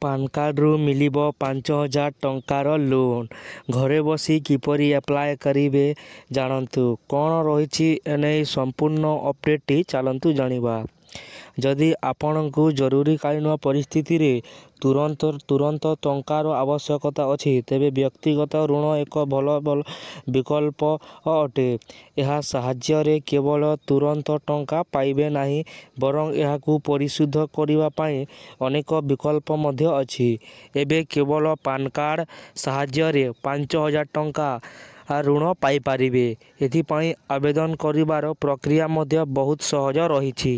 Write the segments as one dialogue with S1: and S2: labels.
S1: ପାନ୍ କାର୍ଡ଼ରୁ ମିଳିବ 5000 ଟଙ୍କାର ଲୋନ୍। ଘରେ ବସି କିପରି ଆପ୍ଲାଏ କରିବେ ଜାଣନ୍ତୁ। କ'ଣ ରହିଛି ଏନେଇ ସମ୍ପୂର୍ଣ୍ଣ ଅପଡ଼େଟ୍ଟି, ଚାଲନ୍ତୁ ଜାଣିବା। ଯଦି ଆପଣଙ୍କୁ ଜରୁରୀକାଳୀନ ପରିସ୍ଥିତିରେ ତୁରନ୍ତ ତୁରନ୍ତ ଟଙ୍କାର ଆବଶ୍ୟକତା ଅଛି, ତେବେ ବ୍ୟକ୍ତିଗତ ଋଣ ଏକ ଭଲ ଭଲ ବିକଳ୍ପ ଅଟେ। ଏହା ସାହାଯ୍ୟରେ କେବଳ ତୁରନ୍ତ ଟଙ୍କା ପାଇବେ ନାହିଁ, ବରଂ ଏହାକୁ ପରିଶୋଧ କରିବା ପାଇଁ ଅନେକ ବିକଳ୍ପ ମଧ୍ୟ ଅଛି। ଏବେ କେବଳ ପାନ୍ କାର୍ଡ଼ ସାହାଯ୍ୟରେ 5000 ଟଙ୍କା ଋଣ ପାଇପାରିବେ। ଏଥିପାଇଁ ଆବେଦନ କରିବାର ପ୍ରକ୍ରିୟା ମଧ୍ୟ ବହୁତ ସହଜ ରହିଛି।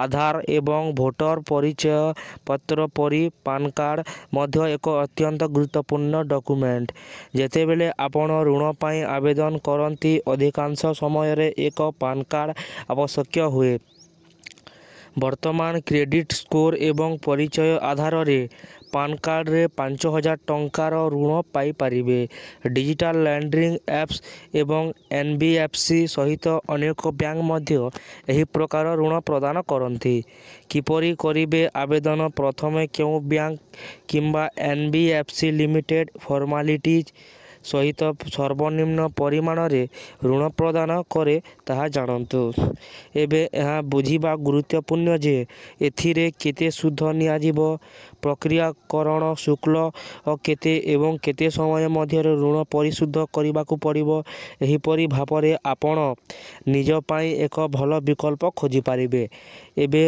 S1: ଆଧାର ଏବଂ ଭୋଟର ପରିଚୟ ପତ୍ର ପରି ପାନ୍ କାର୍ଡ଼ ମଧ୍ୟ ଏକ ଅତ୍ୟନ୍ତ ଗୁରୁତ୍ୱପୂର୍ଣ୍ଣ ଡକ୍ୟୁମେଣ୍ଟ। ଯେତେବେଳେ ଆପଣ ଋଣ ପାଇଁ ଆବେଦନ କରନ୍ତି, ଅଧିକାଂଶ ସମୟରେ ଏକ ପାନ୍ କାର୍ଡ଼ ଆବଶ୍ୟକ ହୁଏ। ବର୍ତ୍ତମାନ କ୍ରେଡ଼ିଟ୍ ସ୍କୋର ଏବଂ ପରିଚୟ ଆଧାରରେ ପାନ୍ କାର୍ଡ଼ରେ 5000 ଟଙ୍କାର ଋଣ ପାଇପାରିବେ। ଡିଜିଟାଲ ଲେଣ୍ଡିଂ ଆପ୍ସ ଏବଂ ଏନ୍‌ବିଏଫ୍‌ସି ସହିତ ଅନେକ ବ୍ୟାଙ୍କ ମଧ୍ୟ ଏହି ପ୍ରକାର ଋଣ ପ୍ରଦାନ କରନ୍ତି। କିପରି କରିବେ ଆବେଦନ? ପ୍ରଥମେ କେଉଁ ବ୍ୟାଙ୍କ କିମ୍ବା ଏନ୍‌ବିଏଫ୍‌ସି ଲିମିଟେଡ଼ ଫର୍ମାଲିଟିଜ୍ ସହିତ ସର୍ବନିମ୍ନ ପରିମାଣରେ ଋଣ ପ୍ରଦାନ କରେ ତାହା ଜାଣନ୍ତୁ। ଏବେ ଏହା ବୁଝିବା ଗୁରୁତ୍ୱପୂର୍ଣ୍ଣ ଯେ ଏଥିରେ କେତେ ସୁଧ ନିଆଯିବ, ପ୍ରକ୍ରିୟାକରଣ ଶୁଳ୍କ କେତେ ଏବଂ କେତେ ସମୟ ମଧ୍ୟରେ ଋଣ ପରିଶୋଧ କରିବାକୁ ପଡ଼ିବ। ଏହିପରି ଭାବରେ ଆପଣ ନିଜ ପାଇଁ ଏକ ଭଲ ବିକଳ୍ପ ଖୋଜିପାରିବେ। ଏବେ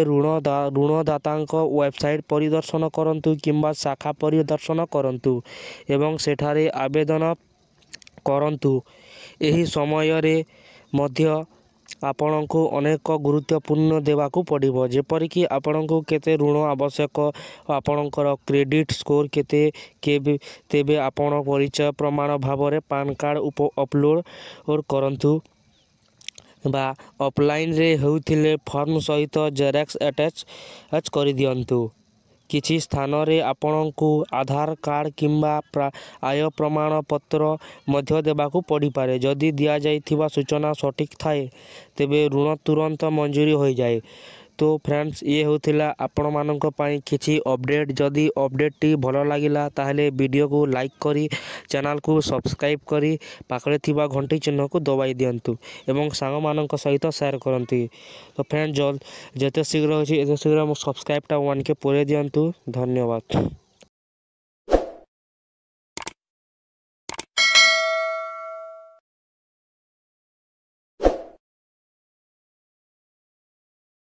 S1: ଋଣଦାତାଙ୍କ ୱେବସାଇଟ୍ ପରିଦର୍ଶନ କରନ୍ତୁ କିମ୍ବା ଶାଖା ପରିଦର୍ଶନ କରନ୍ତୁ ଏବଂ ସେଠାରେ ଆବେଦନ କରନ୍ତୁ। ଏହି ସମୟରେ ମଧ୍ୟ ଆପଣଙ୍କୁ ଅନେକ ଗୁରୁତ୍ୱପୂର୍ଣ୍ଣ ଦେବାକୁ ପଡ଼ିବ, ଯେପରିକି ଆପଣଙ୍କୁ କେତେ ଋଣ ଆବଶ୍ୟକ, ଆପଣଙ୍କର କ୍ରେଡ଼ିଟ୍ ସ୍କୋର କେତେ। କେବେ ତେବେ ଆପଣ ପରିଚୟ ପ୍ରମାଣ ଭାବରେ ପାନ୍ କାର୍ଡ଼ ଅପଲୋଡ଼ କରନ୍ତୁ ବା ଅଫଲାଇନରେ ହେଉଥିଲେ ଫର୍ମ ସହିତ ଜେରକ୍ସ ଆଟାଚ୍ କରିଦିଅନ୍ତୁ। କିଛି ସ୍ଥାନରେ ଆପଣଙ୍କୁ ଆଧାର କାର୍ଡ଼ କିମ୍ବା ଆୟ ପ୍ରମାଣପତ୍ର ମଧ୍ୟ ଦେବାକୁ ପଡ଼ିପାରେ। ଯଦି ଦିଆଯାଇଥିବା ସୂଚନା ସଠିକ୍ ଥାଏ, ତେବେ ଋଣ ତୁରନ୍ତ ମଞ୍ଜୁରୀ ହୋଇଯାଏ। ତ ଫ୍ରେଣ୍ଡସ୍, ଇଏ ହେଉଥିଲା ଆପଣମାନଙ୍କ ପାଇଁ କିଛି ଅପଡ଼େଟ୍। ଯଦି ଅପଡ଼େଟ୍ଟି ଭଲ ଲାଗିଲା, ତାହେଲେ ଭିଡ଼ିଓକୁ ଲାଇକ୍ କରି, ଚ୍ୟାନେଲକୁ ସବସ୍କ୍ରାଇବ୍ କରି ପାଖରେ ଥିବା ଘଣ୍ଟି ଚିହ୍ନକୁ ଦବାଇ ଦିଅନ୍ତୁ ଏବଂ ସାଙ୍ଗମାନଙ୍କ ସହିତ ସେୟାର କରନ୍ତୁ। ତ ଫ୍ରେଣ୍ଡ, ଯେତେ ଶୀଘ୍ର ହେଉଛି ଏତେ ଶୀଘ୍ର ମୋ ସବସ୍କ୍ରାଇବ୍ଟା 1K ପୁରାଇ ଦିଅନ୍ତୁ। ଧନ୍ୟବାଦ।